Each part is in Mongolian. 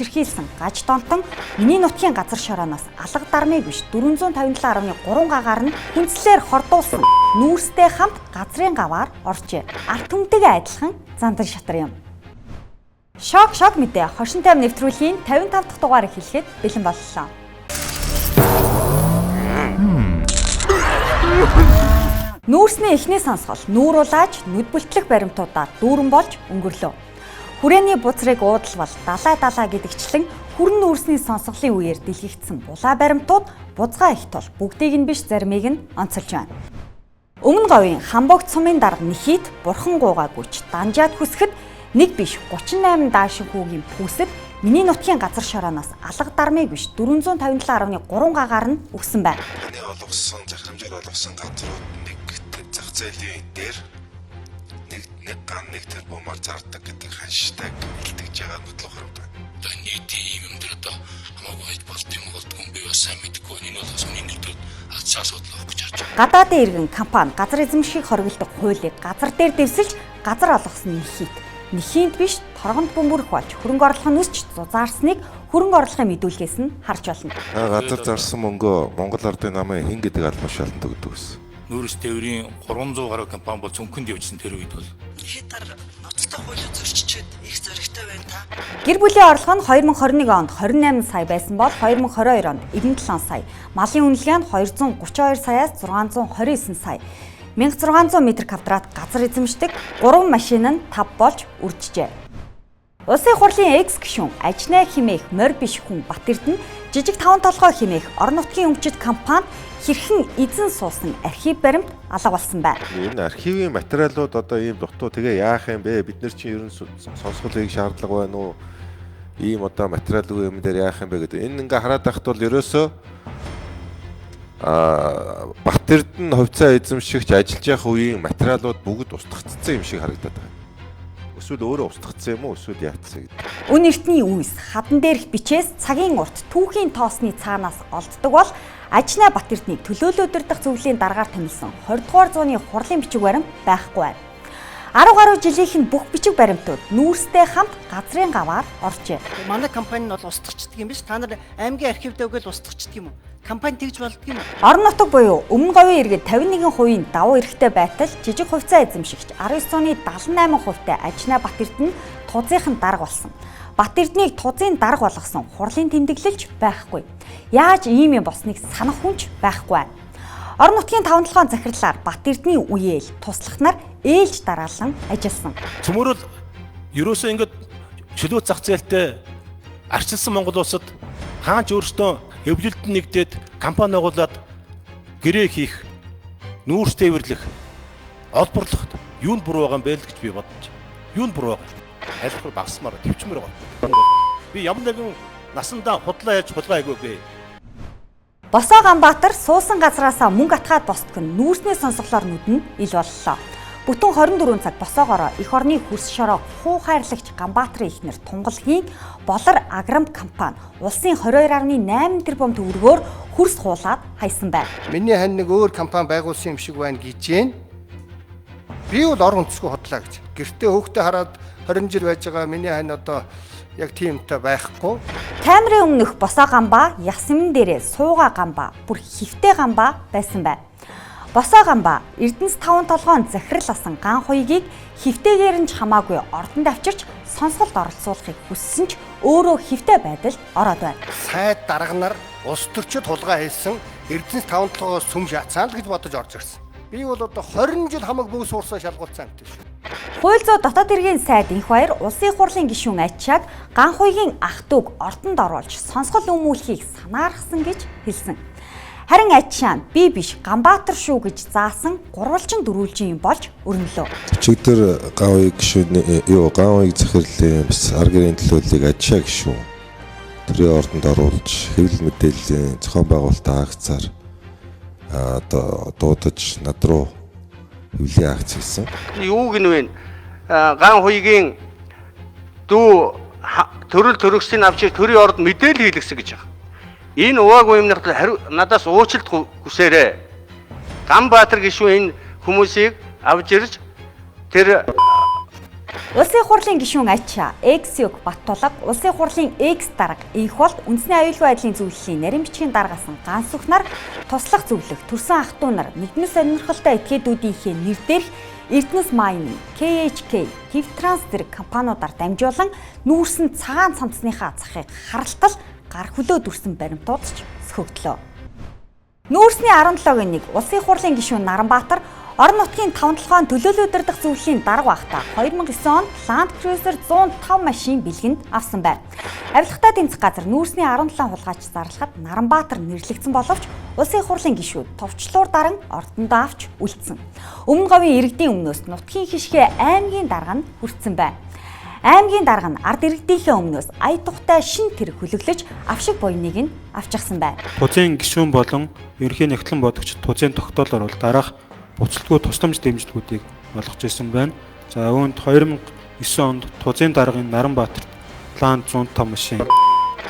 хүчирхийлсэн гаж донтон миний нутгийн газар шорооноос алга дармыг биш 457.3 гагаар нь хүнслээр хордуулсан нүүрстэй хамт газрын гаваар оржээ. Ард түмтэйгээ адилхан зандан шатар юм. Шок шок мэдээ хошин тайм нэвтрүүлгийн 55 дахь дугаар эхлэхэд бэлэн боллоо. Нүүрсний эхний сонсгол нүүр улааж нүд бүлтлэх баримтуудаар дүүрэн болж өнгөрлөө. Хүрээний бузрыг уудалвал далаа далаа гэдэгчлэн хүрэн нүүрсний сонсголын үеэр дэлгэгдсэн булаа баримтууд бузгаа их тул бүгдийг нь биш заримыг нь онцолж байна. Өмнө говийн Хамбогт сумын дарга Нихит бурхан гуугаагүйч данжаад хүсэхэд нэг биш 38 даашин хүүгийн пүсэд миний нутгийн газар шорооноос алга дармыг биш 457.3 гагаар нь өгсөн байна. Таны олгосон захирамжаар олгосон газрууд нэг зах зээлийн дээр нэг нэг ган нэг тэрбумаар зардаг гэдэг ханштай илтгэж байгаа нотлох харамтай. Одоо нийтийн ийм юм дээр одоо хамаагүй байж болт юм болдгоо би бас сайн мэдэхгүй байна. Энэ бол бас үнийн нөлөө алдсан асуудал байх гэж харж байна. Гадаадын иргэн компани газар эзэмшихийг хориглодог хуулийг газар дээр дэвсэлж газар олгосон Нихит. Нихинд биш торгонд бөмбөрөх болж хөрөнгө орлого нь өсч зузаарсныг хөрөнгө орлогын мэдүүлгээс нь харж болно. Та газар зарсан мөнгөө Монгол Ардын намын хэн гэдэг албан шаланд өгдөг гэсэн. Нүүрс тээврийн 300 гаруй компани бол цүнхэнд явжсэн тэр үед бол Хэд дарга ноцтой хуулийг зөрчичээд их зоригтой байна та. Гэр бүлийн орлого нь 2021 онд 28 сая байсан бол 2022 онд 97 сая. Малын үнэлгээ нь 232 саяас 629 сая. 1600 м квадрат газар эзэмшдэг 3 машин нь 5 болж үржижээ. Улсын хурлын экс гишүүн Ажнаа химээх морь биш хүн Бат Эрдэнэ жижиг таван толгой химээх орон нутгийн өмчит компанид хэрхэн эзэн суусан архив баримт алга болсон байна. Энэ архивын материалууд одоо ийм дутуу тэгээ яах юм бэ? Бид нар чинь ер нь сонсгол хийх шаардлага байна уу? Ийм одоо материалгүй юм дээр яах юм бэ гэдэг. Энэ ингээ хараад байхад бол ерөөсөө Бат Эрдэнэ хувьцаа эзэмшигч ажиллаж явах үеийн материалууд бүгд устгагдсан юм шиг харагдаад байгаа. Эсвэл өөрөө устгагдсан юм уу? Эсвэл яатсан гэдэг. Үн эртний үйс хадан дээрх бичээс цагийн урт түүхийн тоосны цаанаас олддог бол Ажнаа Бат Эрднийг төлөөлөл удирдах зөвлөлийн даргаар томилсон 20 дугаар зууны хурлын бичиг баримт байхгүй байна. 10 гаруй жилийнх нь бүх бичиг баримтууд нүүрстэй хамт газрын гаваар оржээ. Манай компани нь бол устгачдаг юм биш. Та нар аймгийн архивд өгөөл устгачдаг юм уу? Компани тэгж болдго юм уу? Орон нутаг буюу өмнө говийн иргэд 51%-ийн давуу эрхтэй байтал жижиг хувьцаа эзэмшигч 19.78%-тай Ажнаа Бат Эрдэнэ тузынх нь дарга болсон. Бат Эрднийг тузын дарга болгосон хурлын тэмдэглэлч байхгүй. Яаж ийм юм болсныг санах хүнч байхгүй байна. Орон нутгийн таван толгойн захирлаар Бат Эрдний үеэл туслах нар ээлж дараалан ажилласан. Цөмөрөл ерөөсөө ингээд чөлөө зах зээлтэй арчилсан Монгол улсад хаанч өөрсдөө эвлэлд нэгдээд компани байгуулад гэрээ хийх, нүүрс тээвэрлэх, олборлох юунд буруу байгаа юм бэ л гэж би бодож. Юунд буруу байгаа юм? Айлхар багасмаар төвчмөр байгаа. Би ямар нэгэн насандаа худлаа яаж хулгай айгүйгээ. Босоо Ганбаатар суусан газраасаа мөнгө атгаад босдог нь нүүрсний сонсголоор нүдэнд ил боллоо. Бүтэн 24 цаг босоогоороо эх орны хөрс шороо хуухайрлагч Ганбаатарын эхнэр Тунгалгийн Болор Аграм компани улсын 22.8 тэрбум төгрөгөөр хөрс хуулаад хайсан байна. Миний хань нэг өөр компани байгуулсан юм шиг байна гэж гэн. Би бол ор өнцгөө хотлаа гэж. Гэртээ хөөхтэй хараад 20 жил байж байгаа миний хань одоо яг тиймтэй байхгүй. Камерын өмнөх босоо гамбаа, ясмэн дээрээ сууга гамбаа, бүр хөвтэй гамбаа байсан байна. Босоо гамбаа Эрдэнэс таван толгойн захирал асан ган хуйгийг хөвтэйгээр нь ч хамаагүй ордонд авчирч сонсголд оролцуулахыг хүссэн ч өөрөө хөвтэй байдалд ороод байна. Сайд дарга нар улс төрчид хулгай хийсэн Эрдэнэс таван толгоос сүм шаацсан л гэж бодож орж ирсэн. Би бол одоо 20 жил хамаг бүүс уурсаа шалгуулсан амт шүү. Хууль зүйн дотоод хэргийн сайд инх баяр улсын хурлын гишүүн Ачааг ган хуйгийн ах дүүг ордонд оруулж сонсгол өмүүлэхийг санаархсан гэж хэлсэн. Харин Ачаа би биш Ганбаатар шүү гэж заасан гурвалжин дөрвөлжин юм болж өрнөлөө. Өчигдөр ган уяг гишүүний юу ган уяг захирлын бас ар гэрийн төлөөллийг Ачаа гишүүн төрийн ордонд оруулж хэвлэл мэдээллийн зохион байгуулалтын акцаар одоо дуудаж над руу хэвлэлийн акц хийсэн. Юу гинвэн ган хуйгийн дүү төрөл төрөксийг авч төрийн орд мэдээлэл хийлгэсэн гэж байгаа. Энэ уваагүй юмных хариу надаас уучлалт хүсээрэй. Ганбаатар гишүүн энэ хүмүүсийг авч ирж тэр Улсын хурлын гишүүн Ачаа, Экс-Юг Баттулга, Улсын хурлын Экс дарга Инх болд үндэсний аюулгүй байдлын зөвлөлийн нарийн бичгийн даргасан Гансүх нар туслах зөвлөх төрсэн ах トゥ нар нэгдмэл сонирхолтой этгээдүүдийнхээ нэр дээрх Эрдэнэс Майнинг, KHK, Твтранс зэрэг компаниудаар дамжуулан нүүрсэн цагаан цамцныхаа захыг харалтал гар хөлөө дүрсэн баримтууд ч сөхөгдлөө. Нүүрсний 17-гийн 1 Улсын хурлын гишүүн Наранбаатар орон нутгийн 5 толгойн төлөөлөл удирдах зөвлөлийн дарга байхдаа 2009 онд Land Cruiser 105 машин бэлгэнд авсан байна. Авилгатай тэмцэх газар нүүрсний 17 хулгайч зарлахад Наранбаатар нэрлэгдсэн боловч Улсын хурлын гишүүд товчлуур даран ордондоо авч үлдсэн. Өмнө говийн иргэдийн өмнөөс нутгийн хишгээ аймгийн дарга нь хүртсэн байна. Аймгийн дарга нь ард иргэдийнхээ өмнөөс ая тухтай шин тэрэг хөлөглөж авшиг буйныг нь авчихсан байна. Тузын гишүүн болон ерөнхий нэгтлэн бодогч тузын тогтоолоор бол дараах буцалтгүй тусламж дэмжлэгүүдийг олгож ирсэн байна. За үүнд 2009 онд тузын даргын Наранбаатарт Land 105 машин.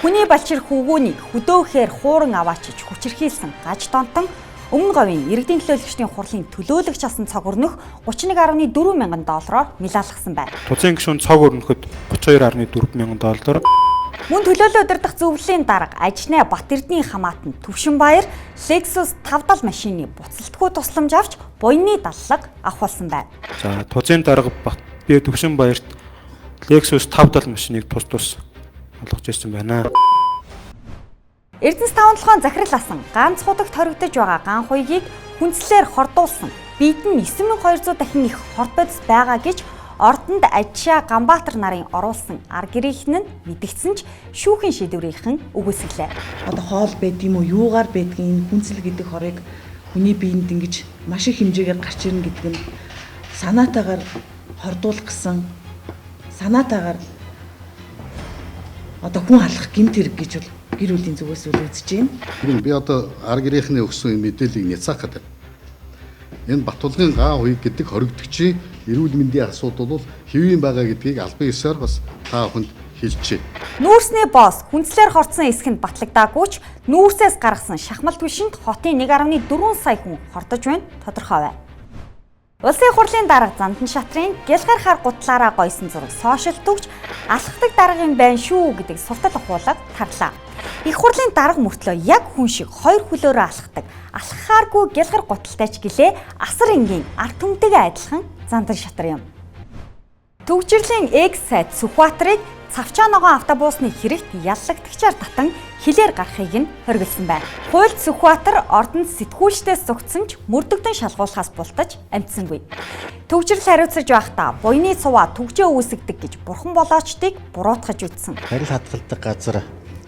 Хүний балчир хүүгүүнийг хөдөөхээр хууран аваачиж хүчирхийлсэн гаж донтон өмнө говийн иргэдийн төлөөлөгчдийн хурлын төлөөлөгч асан цог өрнөх 31.4 мянган доллараар милалгасан байна. Тузын гишүүн цог өрнөхөд 32.4 мянган доллар. Мөн төлөөлөл удирдах зөвлөлийн дарга Ажнаа Бат-Эрдэнийн хамаатан Төвшинбаяр Lexus 570 машины буцалтгүй тусламж авч буйны даллага авах болсон байна. За тузын дарга Бат би Төвшинбаярт Lexus 570 машиныг тус тус олгож ирсэн байна. Эрдэнэс таван толгойн захирал асан ганц худагт хоригдож байгаа ган хуйгийг хүнслээр хордуулсан. Бид нь 9200 дахин их хорд бодис байгаа гэж ордонд Ажшаа Ганбаатар нарын оруулсан ар гэрийнхэн нь мэдгдсэн ч шүүхийн шийдвэрийнхэн үгүйсгэлээ. Одоо хоол байд юм уу, юугаар байдгийг энэ хүнсэл гэдэг хорыг хүний биед ингэж маш их хэмжээгээр гарч ирнэ гэдэг нь санаатаагаар хордуулах гэсэн санаатаагаар одоо хүн алах гэмт хэрэг гэж бол гэр бүлийн зүгээс үл үзэж байна. Би одоо ар гэрийнхний өгсөн мэдээллийг няцаах гэдэг. Энэ Батулгын гаа хуйг гэдэг хоригдогчийн эрүүл мэндийн асуудал бол хэвийн байгаа гэдгийг албан ёсоор бас та бүхэнд хэлчихье. Нүүрсний босс хүнслээр хорцсон эсэх нь батлагдаагүй ч нүүрсээс гаргасан шахмал түвшинд хотын 1.4 сая хүн хордож байна тодорхой байна. Улсын хурлын дарга Зандан шатрын гялгар хар гутлаараа гойсон зураг сошиал түгж алхдаг дарга юм байна шүү гэдэг суртал ухуулга тарлаа. Их хурлын дарга мөртлөө яг хүн шиг хоёр хөлөөрөө алхдаг. Алхахааргүй гялгар гуталтай ч гэлээ асар энгийн ард түмтэйгээ адилхан Зандан шатар юм. Төгжрлийн экс сайд Сүхбаатарыг Цавчаа ногоон автобусны хэрэгт яллагдагчаар татан хилээр гарахыг нь хориглосон байна. Хуульд Сүхбаатар ордонд сэтгүүлчдээс зугтсан ч мөрдөгдөн шалгуулахаас бултаж амжсангүй. Төгжрөл хариуцаж байхдаа буйны суваа түгжээ үүсгдэг гэж бурхан болоочдыг буруутгаж үтсэн. Барил хадгалдаг газар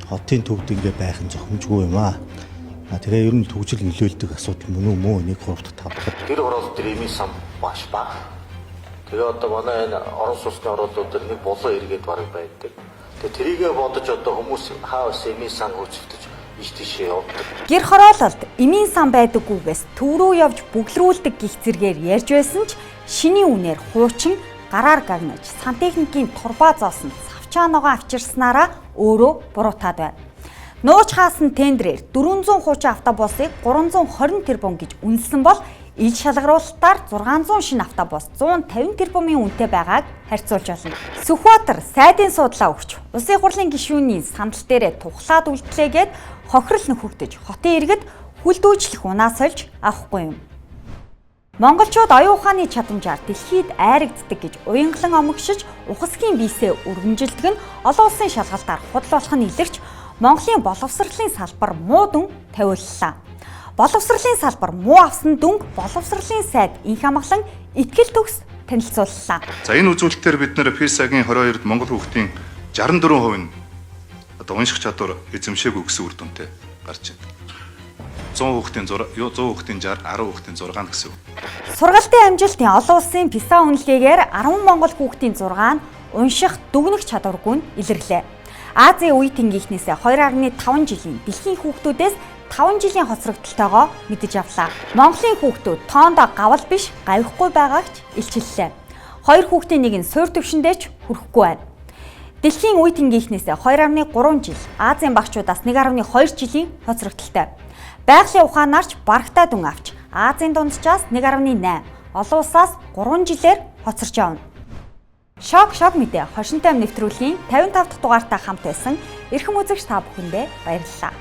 хотын төвд ингээ байх нь зохимжгүй юм аа. Тэгээ ер нь түгжрэл нөлөөлдөг асуудал мөн үү мөө 1 3 дахь 5 дахь. Тэр хороол дээр эмийн сан маш бага. Тэгээ одоо манай энэ орон сууцны хороолууд дээр нэг булан эргээд бараг байдаг. Тэгээ тэрийгэ бодож одоо хүмүүс хаа бас эмийн сан хөөцөлдөж иш тийшээ явдаг. Гэр хороололд эмийн сан байдаггүйгээс төв рүү явж бүглэрүүлдэг гих зэргээр ярьж байсан ч шинийн үнээр хуучин гараар гагнаж сантехникийн турбаа зоосон цавчаа ногоон авчирснараа өөрөө буруутаад байна. Нууч хаасан тендрээр 400 хуучин автобусыг 320 тэрбум гэж үнэлсэн бол ил шалгаруулалтаар 600 шинэ автобус 150 тэрбумын үнэтэй байгааг харьцуулж болно. Сүхбаатар сайдын суудлаа өгч Улсын хурлын гишүүний сандал дээрээ тухлаад үлдлээгээд хохирол нөхөгдөж хотын иргэд хүлдүүжлэх унаа сольж авахгүй юм. Монголчууд оюун ухааны чадамжаар дэлхийд айрагддаг гэж уянгалан омогшиж ухасхийн биесээ өргөмжилдөг нь олон улсын шалгалтаар худал болох нь илэрч Монголын боловсролын салбар муу дүн тавиуллаа. Боловсролын салбар муу авсан дүнг боловсролын сайд инх амгалан итгэл төгс танилцууллаа. За энэ үзүүлэлтээр бид нэр PISA-гийн 22-д Монгол хүүхдийн 64% нь одоо унших чадвар эзэмшээгүй гэсэн үр дүнтэй гарч байна. 100 хүүхдийн 100 хүүхдийн 60, 10 хүүхдийн 6 гэсэн үг. Сургалтын амжилтын олон улсын PISA үнэлгээгээр 10 монгол хүүхдийн 6 нь унших, дүгнэх чадваргүй нь илэрлээ. Азийн үе тэнгийнхнээс 2.5 жилийн дэлхийн хүүхдүүдээс 5 жилийн хоцрогдолтойгоо мэдэж авлаа. Монголын хүүхдүүд тоондоо гавал биш, гавихгүй байгаагч илчиллээ. Хоёр хүүхдийн нэг нь суур түвшиндээ ч хүрэхгүй байна. Дэлхийн үе тэнгийнхнээс 2.3 жил, Азийн багчуудаас 1.2 жилийн хоцрогдолтой. Байгалийн ухаанаарч барагтай дүн авч Азийн дунджаас 1.8, олон улсаас 3 жилээр хоцорч явна. Шок шок мэдээ хошинтой нэвтрүүлгийн 55 дахь дугаартай хамт байсан эрхэм үзэгч та бүхэндээ баярлалаа.